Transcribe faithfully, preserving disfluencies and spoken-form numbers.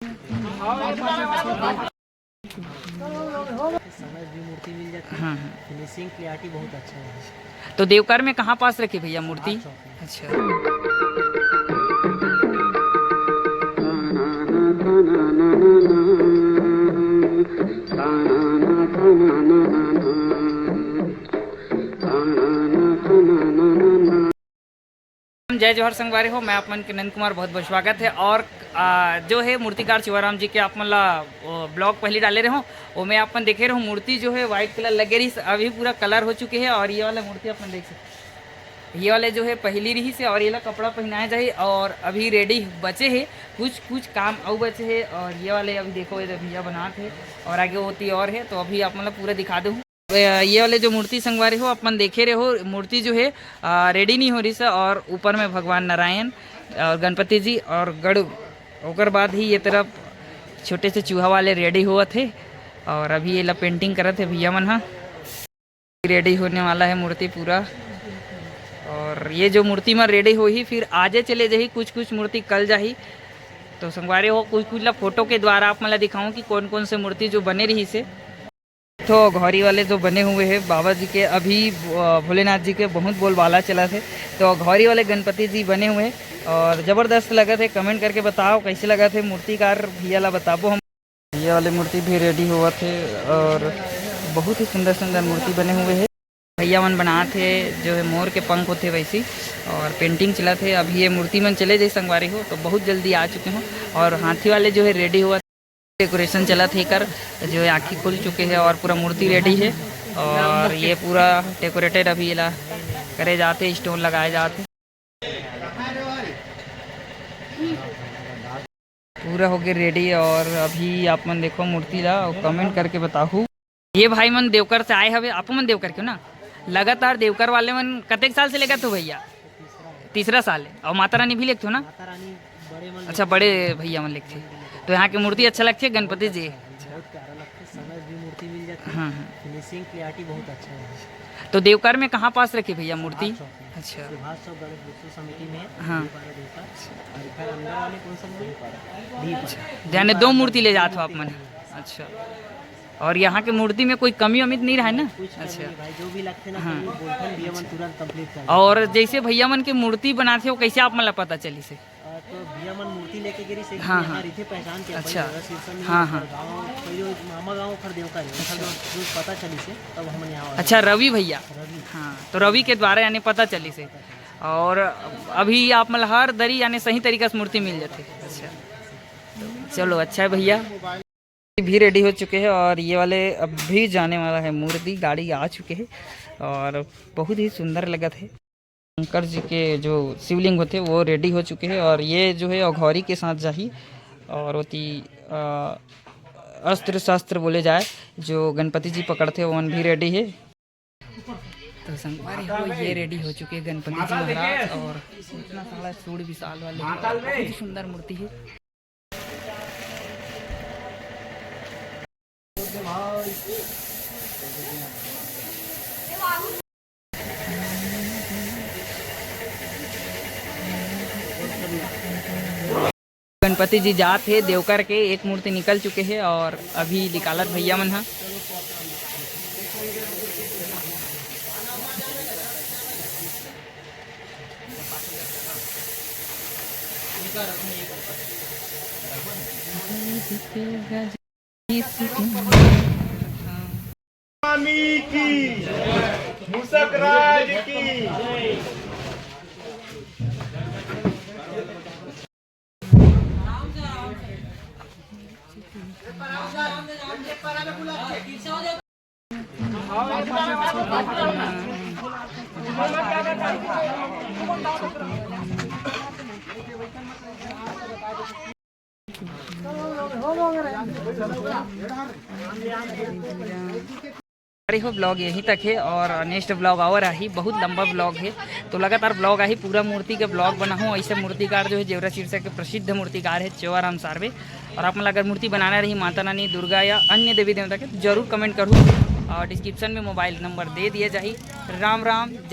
समय भी मूर्ति मिल जाती है। हाँ, हाँ। फिनिशिंग क्लियरिटी बहुत अच्छा है। तो देवकर में कहाँ पास रखे भैया मूर्ति? हाथ चौक में। अच्छा। जय जोहार संगवारी हो, मैं आप मन के नंद कुमार, बहुत बहुत स्वागत है। और आ, जो है मूर्तिकार शिवाराम जी के आप मन ला ब्लॉग पहली डाले रहो, वो मैं आप मन देखे रहो, मूर्ति जो है व्हाइट कलर लगे रही, अभी पूरा कलर हो चुके है। और ये वाला मूर्ति आप मन देख सकते, ये वाले जो है पहली रही से, और ये ला कपड़ा पहनाया जाए, और अभी रेडी बचे है, कुछ कुछ काम अउ बचे है। और ये वाले अभी देखो, ये भैया बनात है, और आगे होती और है, तो अभी आप मन ला पूरा दिखा दूँ। अ, ये वाले जो मूर्ति संगवारी हो, अपन देखे रहे हो, मूर्ति जो है, अ, रेडी नहीं हो रही सर, और ऊपर में भगवान नारायण और गणपति जी और गरुड़, ओकर बाद ही ये तरफ छोटे से चूहा वाले रेडी होवत है। और अभी ये ला पेंटिंग करत है भैया मन हा। रेडी होने वाला है मूर्ति पूरा। और ये जो मूर्ति में रेडी होही, फिर आजे चले जाही, कुछ कुछ मूर्ति कल जाही। तो संगवारी हो, कुछ कुछ ला फोटो के द्वारा आप मन ला दिखाऊं कि कौन कौन से मूर्ति जो बने रही से। तो घौरी वाले जो बने हुए हैं बाबा जी के, अभी, अ, भोलेनाथ जी के बहुत बोलबाला चला थे। तो घौरी वाले गणपति जी बने हुए हैं और ज़बरदस्त लगा थे। कमेंट करके बताओ कैसे लगा थे मूर्तिकार भैया ला बताबो हम। ये वाले मूर्ति भी रेडी हुआ थे और बहुत ही सुंदर सुंदर मूर्ति बने हुए हैं। भैया मन बनात हे जो है मोर के पंख होते वैसी, और पेंटिंग चला थे। अभी ये मूर्ति मन चले जाए संगवारी हो तो बहुत जल्दी आ चुके हो। और हाथी वाले जो है रेडी हुआ डेकोरेशन चलत हे, एकर जो है आँखी खुल चुके हे और पूरा मूर्ति रेडी हे। और ये पूरा डेकोरेटेड अभी एला करे जाते, स्टोन लगाए जाते। पूरा हो गए रेडी। और अभी आप मन देखो मूर्ति ला और कमेंट करके बताहू। ये भाई मन देवकर से आए हवे, आप मन देवकर के हो ना? लगातार देवकर वाले मन कतेक साल से लेगत हो भैया? तीसरा साल है। और माता रानी भी लेगत हो ना? माता रानी बड़े मन अच्छा, लेगथे। बड़े भैया मन लेगथे। तो यहाँ के मूर्ति अच्छा लगथे, गणपति जी। बहुत प्यारा लगथे, समय भी मूर्ति मिल जाथे। हाँ, हाँ। फिनिशिंग क्लियरिटी बहुत अच्छा है। तो देवकर में कहाँ पास रखे भैया मूर्ति? सुभाष चौक में। अच्छा। सुभाष चौक गणेश उत्सव समिति में है, हाँ। दीपारा देवकर। और इधर अंदर वाले कौन सा मंदिर? दीपारा। यानी दो मूर्ति ले जात हो आप मन। अच्छा। और यहाँ के मूर्ति में कोई कमी वमी तो नहीं रहा है ना? कुछ कमी अच्छा। नहीं भाई, जो भी लगथे ना, हाँ। तो वो बोलथन, भैया मन तुरंत कंप्लीट कर देथे। और जैसे भैया मन के मूर्ति बनाथे, वो कैसे आप मन ला पता चलिस हे? अ, तो भैया मन मूर्ति लेके गिरी से हाँ, यहाँ हाँ। रहिथे पहचान के, अच्छा। अपन जगह शीर्षा में हाँ, हाँ। गाँव, कोई जो मामा गाँव ओखर देवकर है, ओखर अच्छा। जो, जो पता चलिस हे, तब हमन यहाँ आए। अच्छा, रवि भैया। रवि। हाँ, तो रवि के द्वारा यानी पता चलिस हे। और अभी आप मन ला हर दरी यानी सही तरीका से मूर्ति मिल जाथे। अच्छा, चलो अच्छा है भैया। भी रेडी हो चुके हैं और ये वाले अभी जाने वाला है मूर्ति, गाड़ी आ चुके हैं और बहुत ही सुंदर लगत है। शंकर जी के जो शिवलिंग होते वो रेडी हो चुके हैं और ये जो है अघौरी के साथ जाही। और ओती, अ, अस्त्र शस्त्र बोले जाए जो गणपति जी पकड़ते वो भी रेडी है। तो संगवारी हो, ये रेडी हो चुके हैं गणपति जी महाराज और इतना सारा सूंड विशाल वाले, बहुत ही सुंदर मूर्ति है। गणपति जी जात हे देवकर के, एक मूर्ति निकल चुके हे और अभी निकालत भैया मन ह। स्वामी की, मूसक राज की। अरे हो, ब्लॉग यहीं तक है और नेक्स्ट ब्लॉग और आही, बहुत लंबा ब्लॉग है। तो लगातार ब्लॉग आही, पूरा मूर्ति के ब्लॉग बनाहूँ। ऐसे मूर्तिकार जो है जेवरा सिरसा के प्रसिद्ध मूर्तिकार है चेवाराम सार्वे। और आप मन ला अगर मूर्ति बनाना रही माता रानी, दुर्गा या अन्य देवी देवता के, तो जरूर कमेंट करू। और डिस्क्रिप्शन में मोबाइल नंबर दे दिया जाही। राम राम, जय